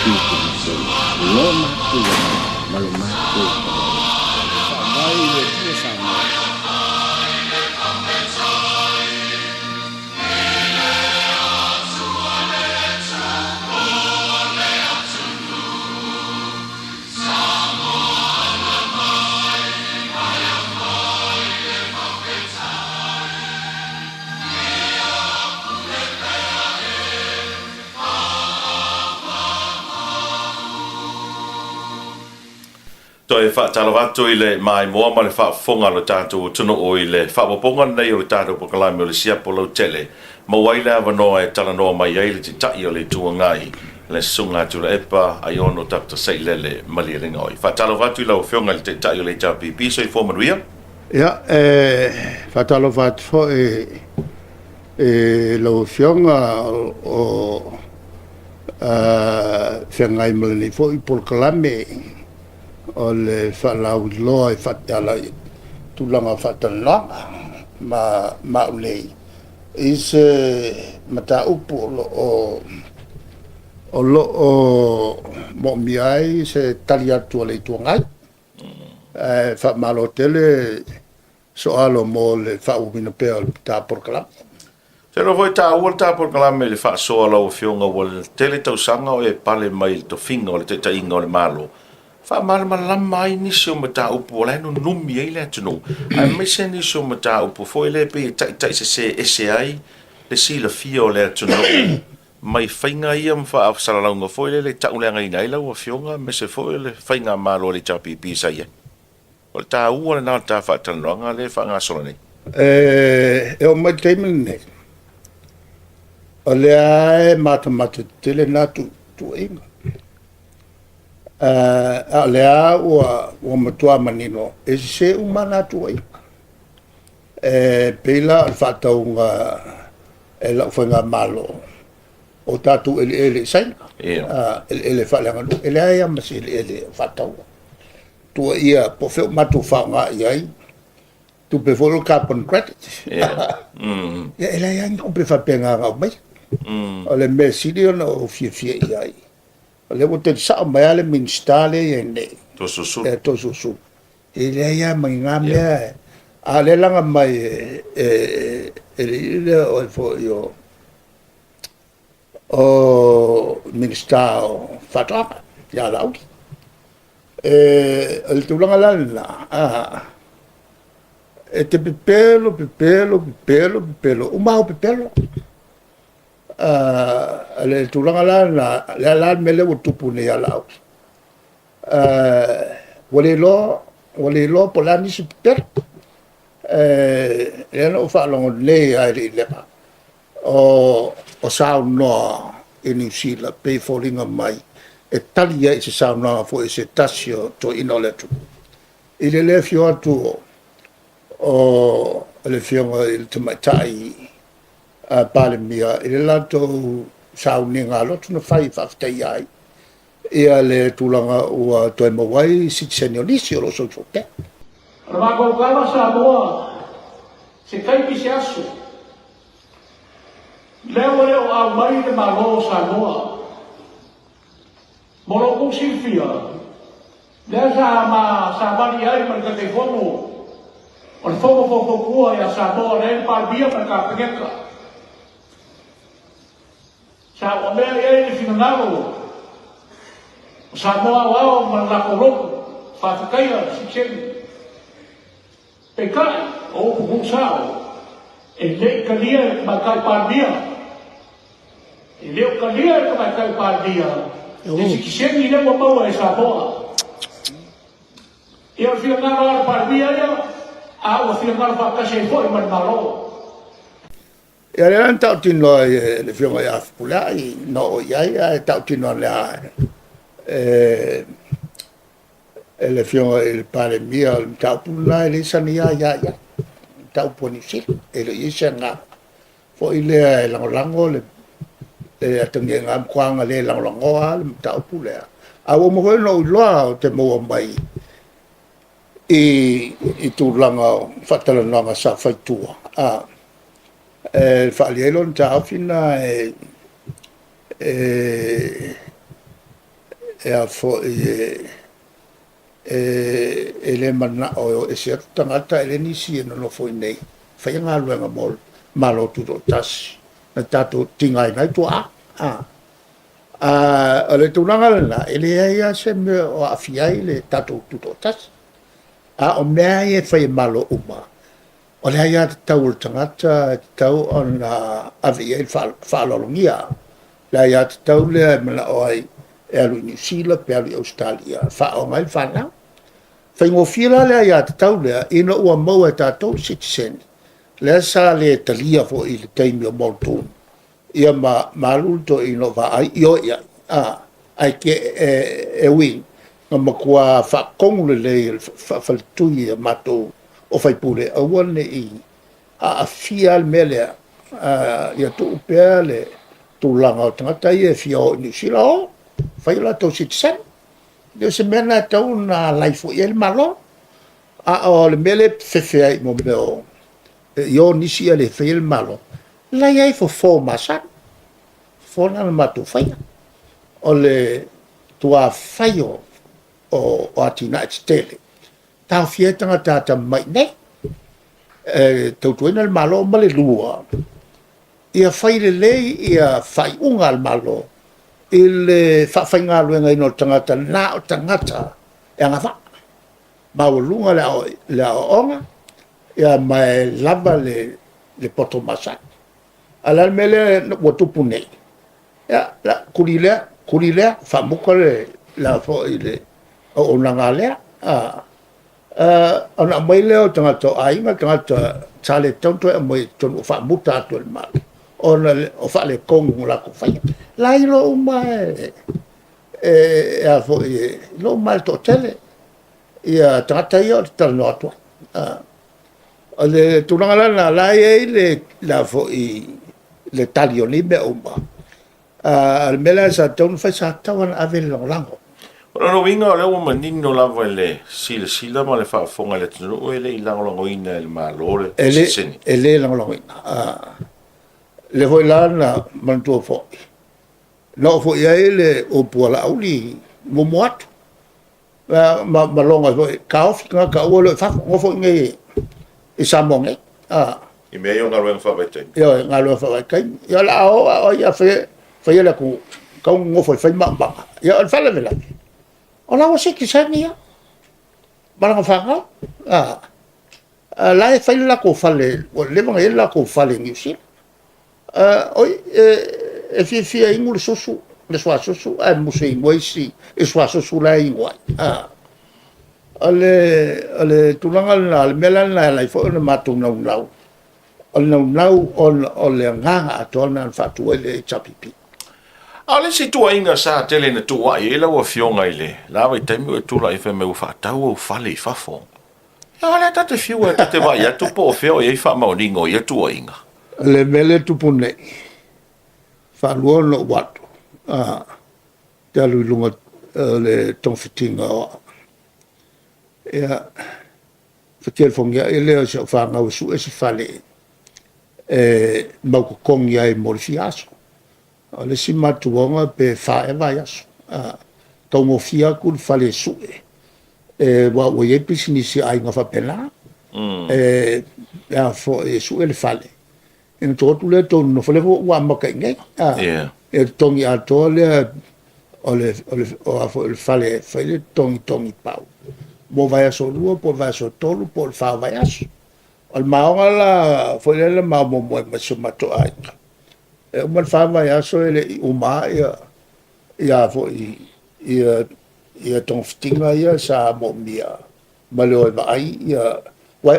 pisinisi, lo matou agaga ma lo matou faamaoni. Faavae i le Atua Samoa. Toe faatalofa atu i le maimoa ma le faafofoga a lo tatou atunuu i le faaopoopoga lenei o le tatou polokalame o le Siapo Lautele. Maua ai le avanoa e talanoa mai ai le Taitai o le Itu Agai, le Susuga Tuilaepa Aiono Dr. Sailele Malielegaoi. Faatalofa atu i lau Afioga i le Taitai o le HRPP, soifua manuia. Ia, e faatalofa atu foi i lau Afioga o feagai ma lenei foi polokalame o le faalauiloa e ala i tulaga o faatalanoaga ma au nei i se mataupu o lo o moomia ai se tali atu a le Itu Agai. Ae faamalo tele Soalo mo le faaauauina pea o le ta polokalame. Ou te iloa foi e taua le ta polokalame i le faasoa a lau Afioga ua tele tausaga o e pale mai i le tofiga o le taitaiga o le Malo, faamalamalama ai nisi o mataupu o la e nunumi ai le atunuu, aemaise nisi o mataupu foi lea e pei e taitaisese ese ai le silafia o le atunuu mai faiga ia ma faasalalauga foi lele e tauleagaina ai lau Afioga aemaise foi o le faigamalo a le HRPP sa i ai. O le taua lena o le ta faatalanoaga lea e faagasolo nei. E oo mai i le taimi lenei, o lea e matamata tetele na tuuaiga. A o lea ua matua manino e sese uma na tuuaiga. E pei la o le faatauga e lau faigamalo o tatou eleele i Saina, eleele faaleaganuu, e leai lava ma se eleele o faataua. Tuuaia po o fea ua matou faaaoga i ai tupe foi lea o carbon credit. Ia e leai lava ni tupe faapena na aumaia. O le mea sili ona ou fiafia i ai, o lea ua tali sao mai lava le Minisita lea e i ai nei, Toeolesulusulu. Toeolesulusulu, e leai lava ma ni na mea, a o lea e laga mai e le alii lea o foi o Minisita o Faatoaga ia Laauli. O le tulaga la lena, e te pepelo, pepelo, pepelo, pepelo uma au pepelo. O le tulaga la lena, o le a la le mea lea ua tupu nei ia Laauli? Ua le iloa, ua le iloa po o le a nisi pepelo. Lea na ou faalogo nei lava e le i leva o saunoa i Niu Sila, pei e foliga mai e tali ai i se saunoaga foi a se tasi o toeaiina o le atunuu, i le le afio atu o le Afioga i le Tamaitai Palemia i le latou sauniga lotu na fai e faafetaia ai le tulaga ua toe maua ai sitiseni o nisi o lo o soifua pea. O le matou tala Samoa, se taimi se aso, lea ua le o aumai le Malo o Samoa. Mo lo outou silafia, lea sa ma savali ai ma le Taitaifono o le Fono Faufautua ia Samoa lea e le Palemia ma le Kapeneta. Sa uamea i ai le finagalo o Samoa Aoao ma le latou lotu faafetaia le sitiseni. Peitai, o upu tuusao, e le i talia e le Tamaitai Palemia, e le o talia e le Tamaitai Palemia le sitiseni lea ua maua e Samoa. Ia o le finagalo lava o le Palemia ia, a ua finagalo faatasi ai foi ma le Malo. Ia lea na tautino ai e le Afioga ia Fepuleai na oo i ai, ae tautino ane lava e le Afioga i le Palemia, o le mataupu lena e le sani lava ia ia, mataupu a Niu Sila. E le o i ai se agaga foi lea e lagolago le atagia i ina matua le lagolagoa le mataupu lea. A ua uma foi ona ou iloa ou te maua mai i tulaga o faatalanoaga sa fai i tua, e faaalia ai lona taofi lena e e a foi e e le manao e o ese atu tagata, e le nisi e nonofo i inei faia galuega mo le Malo Tutoatasi na tatou tigaina ai tuaa. A o le tulaga lena, e leai lava se mea o aafia ai le tatou Tutoatasi. A o mea ia e fai e Malo uma, o le aiatatau a le tagata e tatau ona ave i ai le faaaloalogia. Le aiatatau lea e manao ai e alu i Niu Sila pe alu i Ausetalia e faaaoga ai le fanau. Faigofie la le aiatatau lea ina ua maua e tatou le sitiseni, lea sa le talia foi i le taimi o Muldoon ia ma alu le toeaina o Vaai ioe i ai, a, ae ke, e ui na matua faatonu lelei e le faafaletui a matou o faipule aua ne i aafia le mea lea, ia tuu pea le tulaga o tagata ia e fia o i Niu Sila, o, fai o latou sitiseni. E le o se mea lena e tatau ona alai foi i ai le Malo. A o le mea lea e fefe ai i mea o i o nisi ae le faia le Malo, o la e i ai fofo masani, fofo na na matou faia. O le tuafai o atinae tetele, taofia ai tagata atamamai i inei, e tautuaina le Malo. Ma le lua, ia fai lelei ia faaiuga a le Malo i le faafaigaluegaina o tagata na o tagata e agavaa, maualuga le aoaoga, ia ma e lava le poto masani. A o le a le mea lea ua tupu nei? Ia, tuli lea, tuli lea, faamuta le a foi le auaunaga a lea. Ona aumai lea o tagata o aiga, tagata sa le tatau ona toe aumai i totonu ua faamuta atu e le Malo ona o faaletonu na latou faia. La e iloa uma e a foi, e iloa uma e le toatele ia tagata ia ou te talanoa atu ai. O le tulaga la lena, la e i ai le a foi le tali o nei mea uma. A o le mea la sa tatau ona fai, sa tatau ona ave le lagolago. O lona uiga o lea ua manino lava i le silasila ma le faafofoga i le atunuu e le i lagolagoina e le Malo le sitiseni. E le lagolagoina. Lea foi la na manatua foi, na oo foi i ai le upu a Laauli muamua atu, ma logo ai foi, taofi tagata aua le o i fafo, nofo i inei i Samoa nei. I mea ia o galuega faavaitaimi. Ioe, galuega faavaitaimi. Ia o le a o a o ai a faia le atunuu, tau nonofo e fai maumaga. Ia o le faalavelave, o la ua sitiseni ia, ma lana fanau. A la e fai le latou fale, ua leva ona i ai le latou fale i Niu Sila. Oi, e fiafia e inu le susu, le suasusu, ae musu e inu ai isi i suasusu la e inu ai. O le tulaga lena, o le mea la lena e ala ai foi ona matou naunau, o le naunau ona o le agaga atoa lena na faatu ai le HRPP. A o le isi tuuaiga sa tele ina tuuai ai lau Afioga i le la vaitaimi o e tulai fai mai ua faatau ou fale i fafo. Ia o lea ta te fiu e ta te vaai atu po o fea o i ai faamaoniga o ia tuuaiga. O le mea lea e tupu nei, faalua ona ou alu, te alu i luga o le togafitiga o au. Ia, fetelefoniai lea o si au fanau e sue se fale e mautotogi ai mo le fia aso. O le isi matuaoga pe 4 ea vaiaso. Taugofie atu le fale e sue, aua ua i ai pisinisi a aiga faapena. E a foi e sue le fale, ona tuu atu lea tou nonofo, lea foi ua amata i inei. Ia totogi atoa lea o le, o le, o a foi o le fale e fai le totogi togi pau mo vaiaso 2 po o vaiaso 3 po o le 4 vaiaso. O le maoga la foi lea na mao muamua ai ma si o matou aiga. E uma le 4 vaiaso e le i uma ia ia foi ia ia togafitiga ia sa moomia ma le o e vaai ia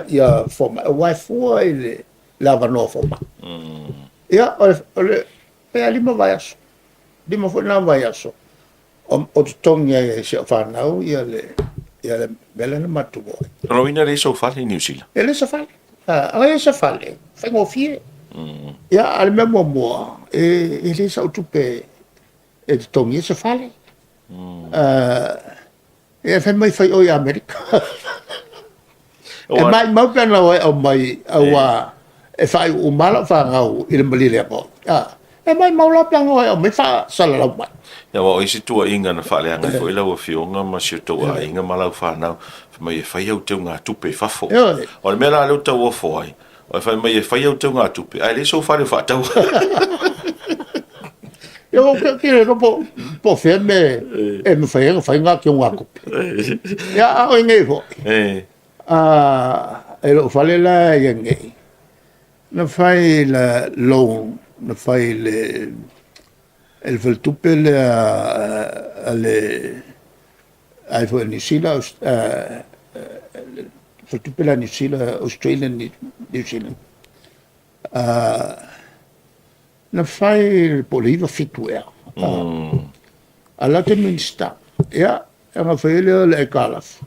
ia fomai, aua e fua i le le avanoa fomai. Ia, o le pe a 5 vaiaso, 5 foi na vaiaso o totogi ai e si au fanau ia le ia le mea lea na matou o ai. O lona uiga e leai sou fale i Niu Sila? E leai se fale. A leai se fale, faigofie. Ia, a o le mea muamua, e leai sau tupe e totogi ai se fale. Ia fai mai fai oe i Amerika. E maumau pe ana o e aumai, aua e faaiu uma lava lau fanau i le maliliaga. E maimau la pe ana e aumai faasalalau mai. Ia, aua o isi tuuaiga na faaleaga ai foi lau Afioga ma si o tou aiga ma lau fanau, fai mai e fai au teugatupe i fafo. O le mea la lea ua tauofo ai, o le fai mai e fai au teugatupe, ae leai sou fale o faataua. Ia, ou te le iloa po o fea le mea e mafai ai ona fai na teugatupe. Ia, a o i inei foi, i lou fale la e i ai nei, Na fai le loan, na fai i le e le faletupe lea a le ai foi a Niu Sila, faletupe lea a Niu Sila, Australian New Zealand. Na fai po o le 97 ea. A o la te Minisita. Ia, ona fai ai lea o le aitalafu.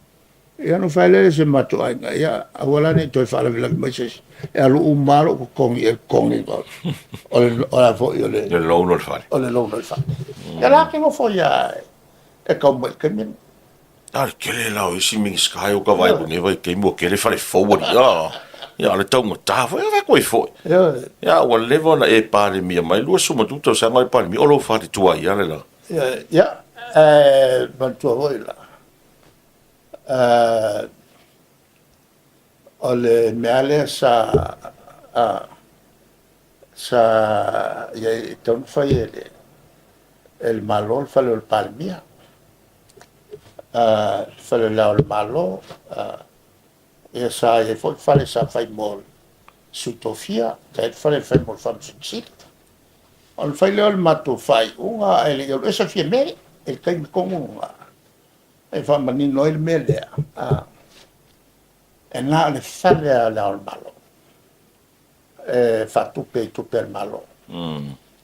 Ia ona fai lea e si o matou aiga, ia aua la ne i toe faalavelave mai se isi, e alu uma lava lou totogi i le totogiina o le o le a foi o le Le loan o le fale. O le loan o le fale. Ia la te nofo ia e tau mai i le taimi lenei. A o le tele la o isi Minisita e o ka vaai i lenei vaitaimi ua tele fale fou alii a. Ia o le taugata foi, a fai atu ai foi. Ioe. Ia ua leva ona e Palemia mai, 22 tausaga o e Palemia, o lou fale tuai lava le la. Ioe, ia, ae manatua foi la, O le mea lea sa sa i ai e tatau ona fai e le e le Malo le fale o le Palemia, le fale o le Ao o le Malo, ia sa i ai foi fale sa fai mo le Sui Tofia, sa i ai le fale fai mo le Faamasino Sili. Ona fai lea o le matou faaiuga ae le i alu ese Fiame i le taimi tonu lena. E faamanino ai le mea lea, e na o le fale lava o Le Ao o le Malo e faatupe i tupe a le Malo.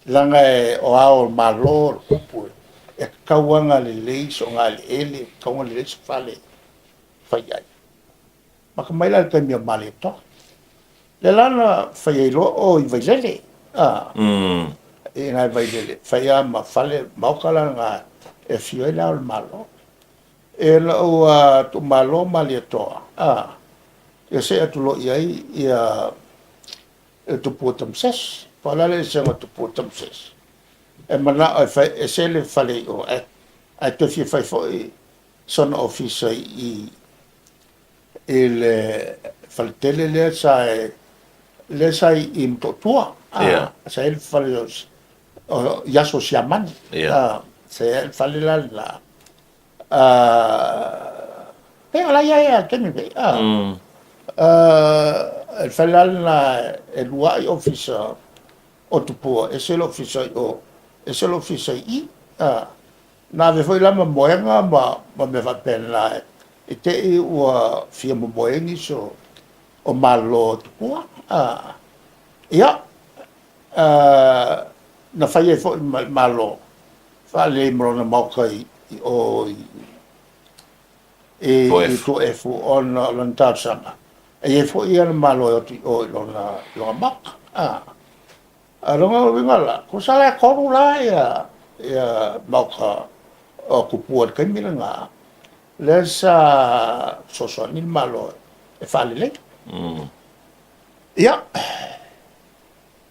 Leaga o Ao o le Malo, o le upu, e tatau lava ona lelei sona eleele, e tatau ona lelei se fale e fai ai. Maka mai la i le taimi o Malietoa. Lea la na fai ai loa o i Vailele, i ina i Vailele, fai lava ma fale, maota la na e afio ai Le Ao o le Malo. E lou itumalo Malietoa, ia see atu loa i ai ia le Tupua Tamasese. Po o le a le eseesega o Tupua Tamasese? E manao e fai ese le fale i o, ae toe fia fai foi sona ofisa i i le faletele lea sa lea sa i Motootua. Yeah. Sa i ai le fale o i aso o Siamani. Yeah. Sa i ai le fale la lena. Pe o la i ai lava i le taimi lenei. Le fale la lena e lua ai ofisa o Tupua, ese le ofisa i o, ese le ofisa i i. Na ave foi la ma moega ma mea faapena i te i ua fia momoe ai nisi o Malo o Tupua. Ia, na fai ai foi ma le Malo faalelei ma lona maota i o i Tuaefu ona o lana talosaga, e i ai foi ana Malo e o atu i o i lona maota. A o lona uiga la, tusa la e tolu la ia maota o Tupua i le taimi lena, lea sa fesoasoani le Malo e faalelei. Ia,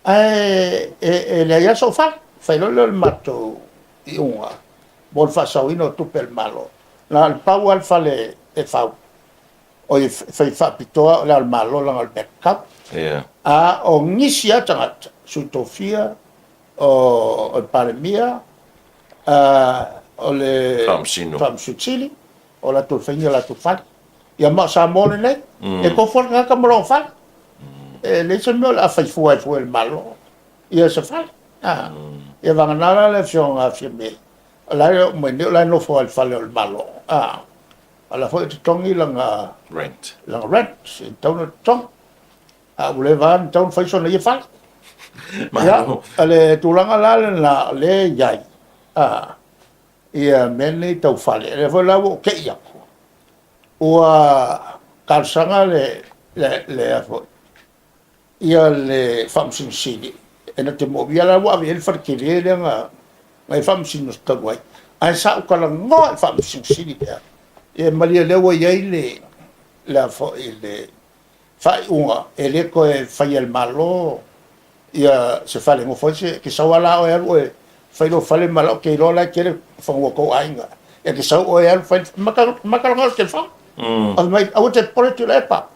ae e leai lava sou fale, fai loa lea o le matou iuga mo le faasaoina o tupe a le Malo. Na o le pau lava le fale e fau, oi e fai faapitoa o Le Ao o le Malo leaga o le mea tatau. A o nisi lava tagata, Sui Tofia, o le Palemia, o le Faamasino Sili, o latou e faia latou fale. Ia ma o Samoa lenei, e tofu lava le tagata ma lona fale. E leai se mea o le a fai fua ai fua e le Malo ia se fale. Ia vagana la le Afioga a Fiame, o la e oo mai nei o la e nofo lava i le fale o le Malo. A o la foi e totogi lana rent, lana rent, e tatau ona totogi. A ua leva lava ona tatau ona fai sona ia fale. Ia, o le tulaga la lena o lea e i ai, a, ia mea nei tau fale. O lea foi la ua ou te i atu, ua talosaga le, le, le a foi, ia le Faamasino Sili, e na te moomia la ua ave i ai le fale tele lea na na i Faamasino talu ai, ae sa ou talanoa i le Faamasino Sili lea, ia malie lea ua i ai le le a foi le faaiuga e le toe faia e le Malo. Ia se fale nofo ai se, ke sau ala oe alu oe fai lou fale ma lau ke iloa la e tele fanua tou aiga. E ke sau oe alu fai maka maka longa o le telefoni. Mm. Mai aua te popole Tuilaepa.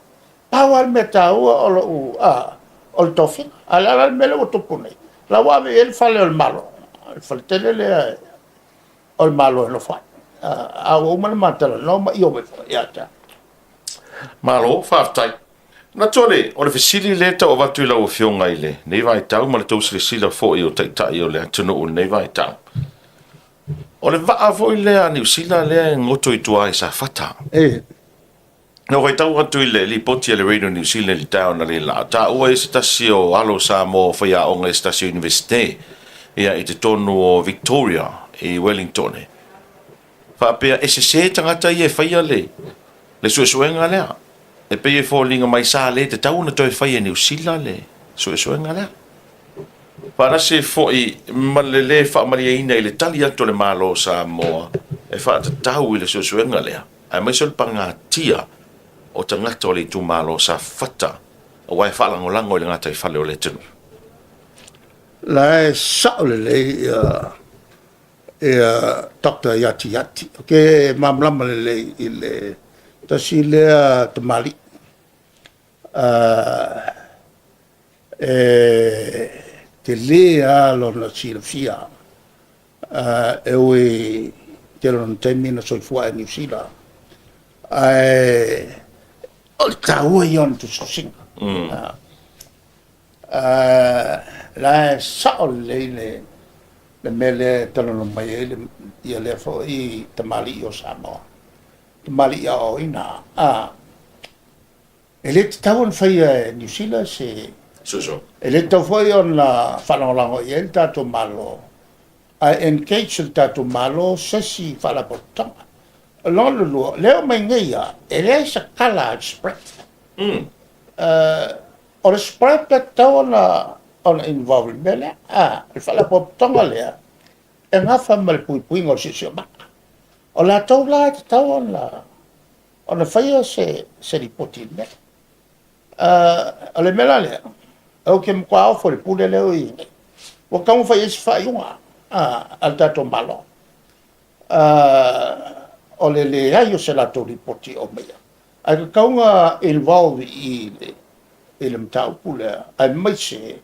Pau lava le mea taua o lou a o le tofiga. A o le a la le mea lea ua tupu nei? La ua ave i ai le fale o le Malo, le fale tele lea o le Malo e nofo ai. A ua uma ona ma talanoa ma ioe foi ia te au. Malo, faafetai. Manatu o le, o le fesili lea e tau avatu i lau Afioga i lenei vaitau ma le tou silasila foi o Taitai o le atunuu i lenei vaitau. O le vaa foi lea a Niu Sila lea e goto i tua i Safata. E. Na ou faitau atu i le lipoti a le Radio New Zealand i le taeao analeila, taua ai se tasi o alo o Samoa faiaoga i se tasi o Iunivesite ia i totonu o Victoria i Wellington. Faapea e sese tagata ia e faia le le suesuega lea. E pei e foliga mai sa le tatau ona toe fai e Niu Sila le suesuega lea. Faatasi foi ma le lē faamalieina i le tali atu a le Malo o Samoa e faatatau i le suesuega lea, aemaise o le pagatia o tagata o le itumalo Safata aua e faalagolago i le gataifale o le atunuu. La e sao lelei ia ia Doctor Iati Iati. Ou te malamalama lelei i le tasi lea tamalii E tele lava lona silafia, e ui i tele o lona taimi na soifua ai i Niu Sila, ae o le taua ia o ana tusitusiga. La e sao lelei le mea lea e talanoa mai ai ia lea foi tamalii o Samoa, tamalii aoaoina. E le tatau ona faia e Niu Sila se Suesuega. E le tatau foi ona faalagolago i ai le tatou Malo, ae engage le tatou Malo se isi faalapotopotoga. O lona lua, lea e oo mai nei lava, e leai se tala a le SPREP. O le SPREP e tatau ona involve i le mea lea. O le faalapotopotoga lea e nafa ma le puipuiga o le siosiomaga. O latou la e tatau ona ona faia se se lipoti i le mea. O le mea la lea, ou te matua ofo i le pule lea ua i ai nei. Ua tatau ona fai i ai se faaiuga a le tatou Malo. O le leai o se latou lipoti o aumaia. Ae tatau ona involve i i le mataupu lea, aemaise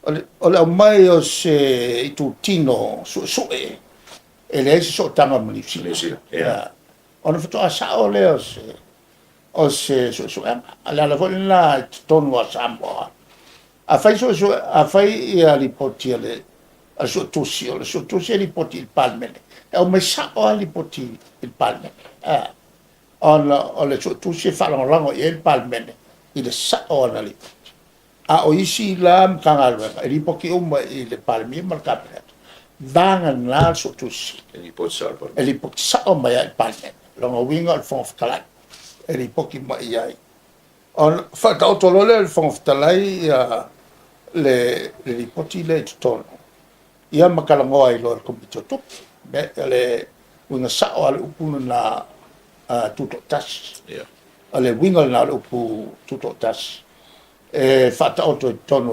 o le aumai o se itutino suesue e leai se sootaga ma Niu Sila. Ona faatoa sao lea o se suesuega. O le ala foi lena i totonu o Samoa, a fai suesue, a fai ia lipoti a le suetusi, o le suetusi e lipoti i le Palemene, e aumai sao lava lipoti i le Palemene. Ona o le suetusi e faalagolago i ai le Palemene i le sao o ana lipoti. A o isi la Matagaluega, e lipoti uma i le Palemia ma le Kapeneta, vagana le Suetusi E lipoti sao i le Palemene. E lipoti sao mai lava i le Palemene. O lona uiga o le Fofoga Fetalai e lipoti mai i ai. Ona faataoto loa lea e le Fofoga Fetalai ia le lipoti lea i totonu, ia ma talanoa ai loa e le Komiti o Tupe. O le uiga sao lava o le upu lena tutoatasi. O le uiga lena o le upu tutoatasi, e faataoto i totonu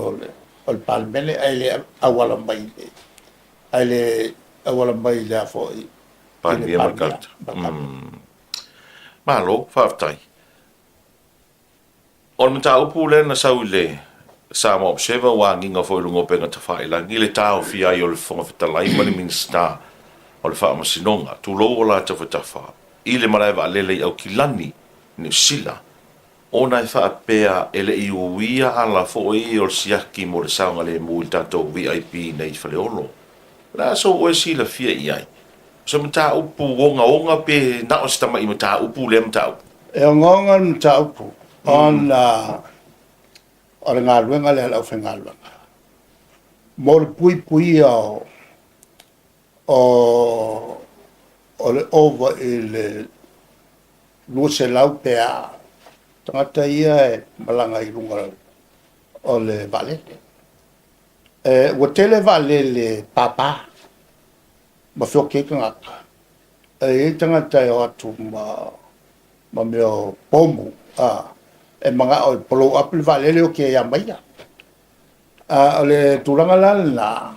o le Palemene ae le auala mai i le, ae le auala mai i le a foi, i le Palemia. Malo, faafetai. O le mataupu lea na sau i le Samoa Observer ua agiga foi i luga o upega tafailagi i le taofia ai o le Fofoga Fetalai ma le Minisita o le Faamasinoga, tulou o la tafatafa, i le malae vaalele i Aukilani, Niu Sila, ona e faapea e le i uia ala foi o le siaki mo le saogalemu i le tatou VIP nei i Faleolo. O le a sou oe silafia i ai? O se mataupu ogaoga pe na o se tamai mataupu lea mataupu? E ogaoga le mataupu ona o le galuega lea a le aufaigaluega mo le puipuia o le ova i le 200 pe a tagata ia e malaga i luga o le vaalele. Ua tele vaalele papa ma feoki ai tagata. E i ai tagata e o atu ma ma mea o pomu, e manao e blow up le vaalele oki ai lava ma ia. A o le tulaga la lena,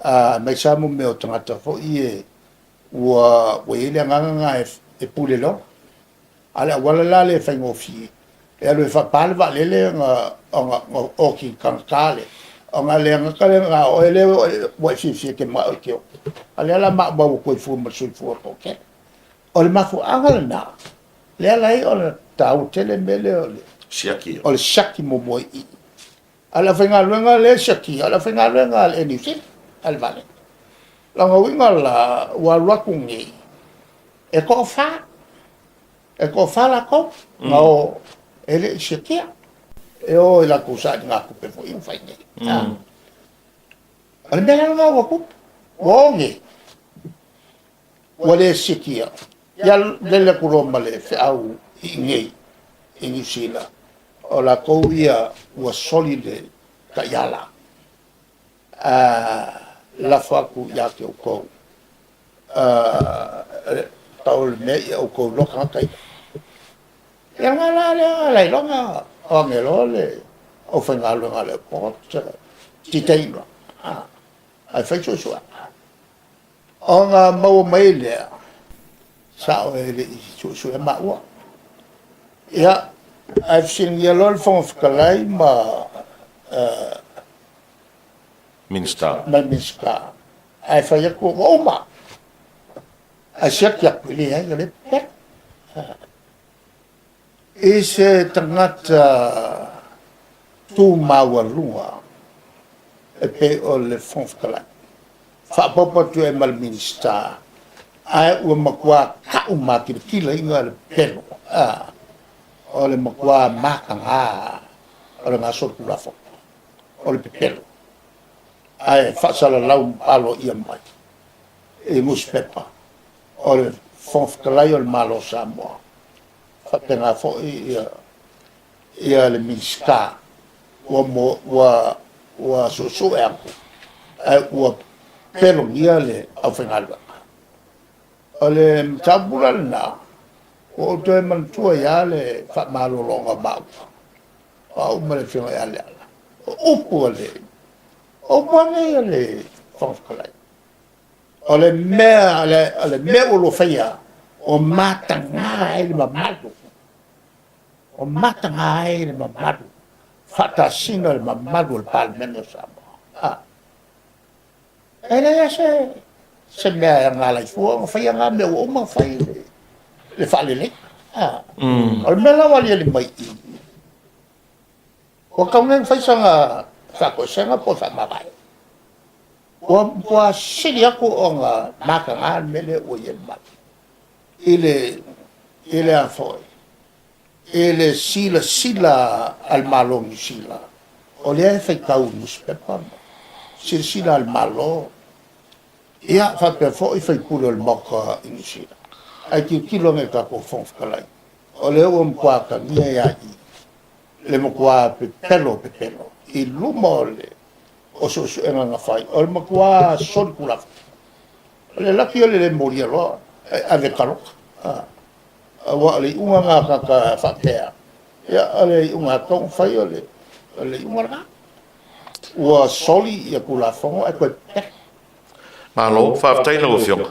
aemaise lava mo mea o tagata foi ia ua i ai le agaga lena e pule lola. A o le auala la lea e faigofie, e alu e faapa le vaalele ona oti tagata lea, ona le gata lena o oe lea ua e fiafia e te manao e te oki, a o lea o le a maumau atu ai fua ma le soifua o le toatele. O le mafuaaga lena lea e ala ai ona taua tele le mea lea o le Siaki. O le siaki muamua i i. A o le aufaigaluega lea e siakia, o le aufaigaluega a le Air New Zealand, a le vaalele. O lona uiga la, ua alu atu nei, e toafa, e toafa latou na o e le i siakia. E o i latou sailigatupe foi na fai nei. O le mea la lena ua tupu, ua o nei, ua le siakia. Ia lele atu loa ma le feau i inei i Niu Sila, o latou ia ua soli le taiala, a lafo atu ia te outou, pau o le mea ia outou iloa tagata ia. Ia lena la lea la iloga o age loa le aufaigaluega a le airport, detain loa, ae fai suesuega. Ona maua mai lea, sao e le i suesuea maua. Ia, ae fesiligia loa le Fofoga Fetalai ma Minisita. Ma le Minisita, ae fai atu ua uma. Ae siaki atu, e leai, o lea e pepelo. I se tagata tu maualuga e pei o le Fofoga Fetalai, faaopoopo atu i ai ma le Minisita, ae ua matua tau makilakilaina le pepelo, o le matua mataga o le gasolotulafono, o le pepelo, ae faasalalau aloaia mai i nusipepa o le Fofoga Fetalai o le Malo o Samoa, faapena foi ia ia le Minisita ua ua ua suesue atu ae ua pelogia le aufaigaluega. O le mataupu la lena, ua ou toe manatua ai lava le faamalologa o maua, o au ma le Afioga ia Leala. O upu a le, o upu lava nei a le Fofoga Fetalai, O le mea, o le mea ua lua faia, ua mataga ai le mamalu, ua mataga ai le mamalu, faatasina le mamalu o le Palemene o Samoa. A, e leai lava se, se mea e agala ai fua ona faia na mea ua uma ona fai le, le faaleleia. A, o le mea la ua aliali mai i i, ua tatau nei ona fai sana faatoesega po o faamavae. Ua matua sili atu ona mataga le mea lea ua i ai le Malo i le, i le a foi, i le silasila a le Malo o Niu Sila, o lea e faitau i nusipepa ma silasila a le Malo, ia faapea foi sui usufono o le Maota i Niu Sila. Ae tilotilo ane i le tatou Fofoga Fetalai, o lea ua matua atagia ai lava i i le matua pepelo pepelo i luma o le o suesuega na fai, o le matua solitulafono. O le laki o le le molia loa, e ave e taloka. Aua o le iuga lena a tagata faapea, ia o le iuga lava e tatau ona fai o le, o le iuga lena. Ua soli ia Tulafono ae toe pepelo. Malo, faafetai i lau Afioga.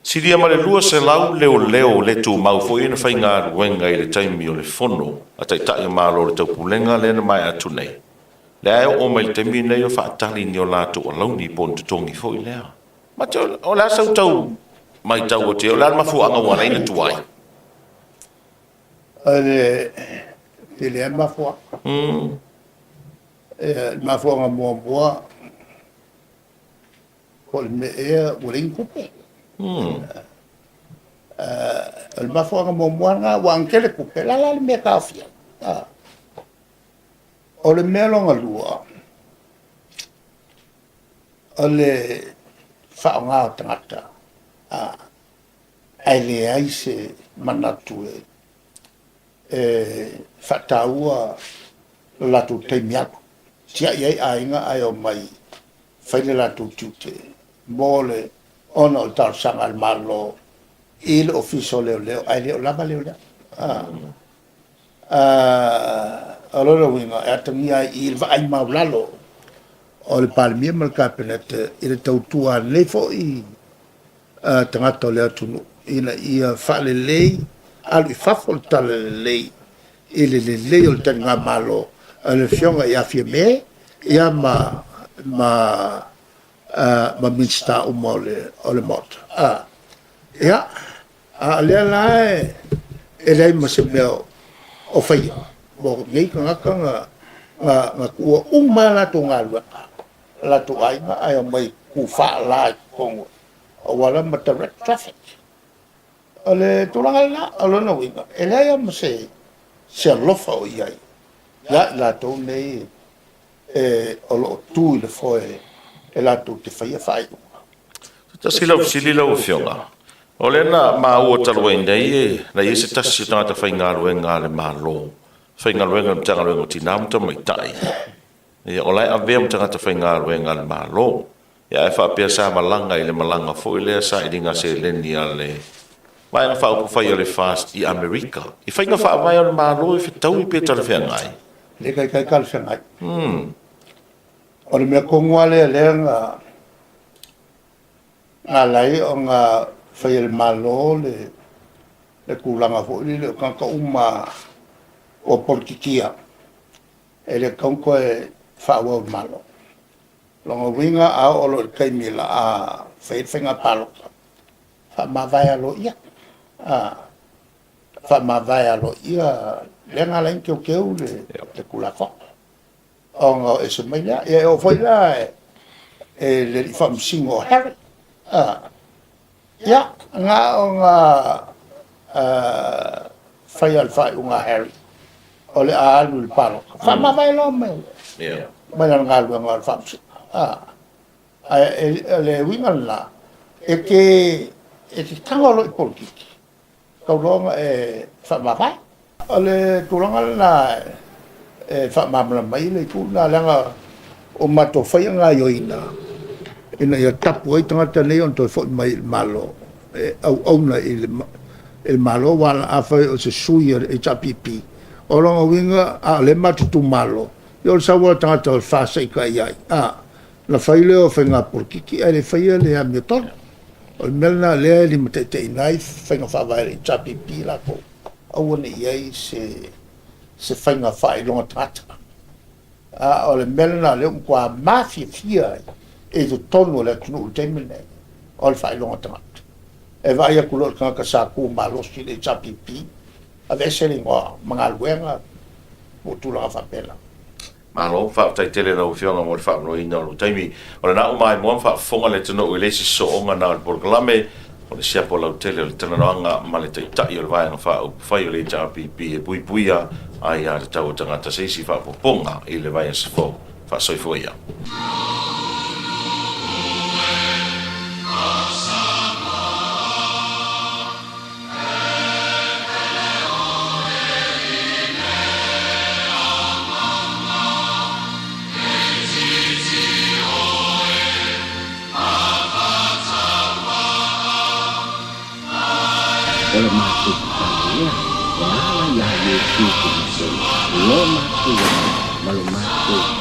Silia ma le 200 leoleo le tumau foi na faigaluega i le taimi o le fono a Taitai o Malo o le Taupulega lea na maea atu nei. Lea e oo mai i le taimi lenei o faatali ni o latou alauni po o ni totogi foi lea. Mate, o le a sau tau matau atu i ai, o le a le mafuaaga ua ala ai ona tuai? O le tele lava mafuaaga. Le mafuaaga muamua, po o le mea ea ua leai ni tupe. O le mafuaaga muamua lena, aua ana tele tupe, o le a la le mea e taofia ai? O le mea lona lua, o le faaaoga o tagata, ae leai se manatu e faataua lo latou taimi alu. Tiai ai aiga ae omai fai le latou tiute mo le ona o le talosaga a le Malo i le Ofisa o Leoleo, ae le o lava leoleo. O lona uiga, e atagia ai i i le vaai maulalo o le Palemia ma le Kapeneta i le tautua a lenei foi tagata o le atunuu ina ia faalelei, alu i fafo le talalelei i le lelei o le taligamalo a le Afioga ia Fiame ia ma Minisita uma o le Maota. Ia, a o lea la e leai ma se mea o faia mo nei tagata na tuua uma lava a latou galuega, o latou aiga, ae omai tu faala i totonu o auala ma direct traffic. O le tulaga lena, o lona uiga, e leai lava ma se alofa o i ai ia i latou nei o lo o tu i le foe e latou te faia faaiuga. Se tasi lau fesili lau Afioga, o lea na maua talu ai nei na i ai se tasi o tagata faigaluega a le Malo, faigaluega i le Matagaluega o Tina ma Tamaitai, ia o la e avea ma tagata faigaluega a le Malo, ia ae faapea sa malaga i le malaga foi lea sailiga seleni a le Vaega Faaupufai a le FAST i Amerika. I faiga faavae a le Malo e fetaui pe talafeagai? Le taitai talafeagai. O le mea tonu lava lea lea na ala ai ona fai e le Malo le tulaga foi lele o tagata uma ua polokikia e le tatau ona toe faaauau i le Malo. O lona uiga a oo loa i le taimi o le a fai ai le faiga palota, faamavae aloaia, faamavae aloaia lea na ala ai ona teuteu le Tulafono, ona o ese mai lea. Ia e oo foi la i le alii Faamasino o Harry, ia, na ona fai lava o le faaiuga a Harry o le a alu i le palota, faamavae loa mai lana galuega o le Faamasino. Ae o le uiga lena, e te tago loa i polokiki, tatau loa ona e faamavae. O le tulaga lena e faamalamalama ai le itu lena, leaga ua matou faia gaoioiga ina ia tapu ai tagata nei ona toe foi mai i le Malo e auauna i le Malo, aua afai o se sui o le HRPP, o lona uiga a o lea matou te tumalo, ia o le sau lava o le tagata o le FAST e ita i ai, ona fai lea o faiga polokiki ae le faia le amiotonu. O le mea lena o lea e limataitaiina ai faiga faavae a le HRPP latou, aua ne i i ai se faiga faailoga tagata. A o le mea lena o lea ua matua mafiafia ai i totonu o le atunuu i le taimi lenei, o le faailoga tagata. E vaai atu loa i le tagata sa tu malosi i le HRPP, aveese le igoa ma galuega po o tulaga faapena. Malo, faafetai tele i lau Afioga mo le faamoemoeina o lou taimi. O lena ua maimoa ma faafofoga le atunuu i le isi sosooga na o le polokalame o le siapo lautele o le talanoaga ma le Taitai o le Vaega Faaupufai o le HRPP e puipuia aiatatau a tagata se isi faaopoopoga i le vaiaso fou. Faasoifua ia. O le matou tatalo lea e ala iā Iesu Keriso lo matou ola ma lo matou.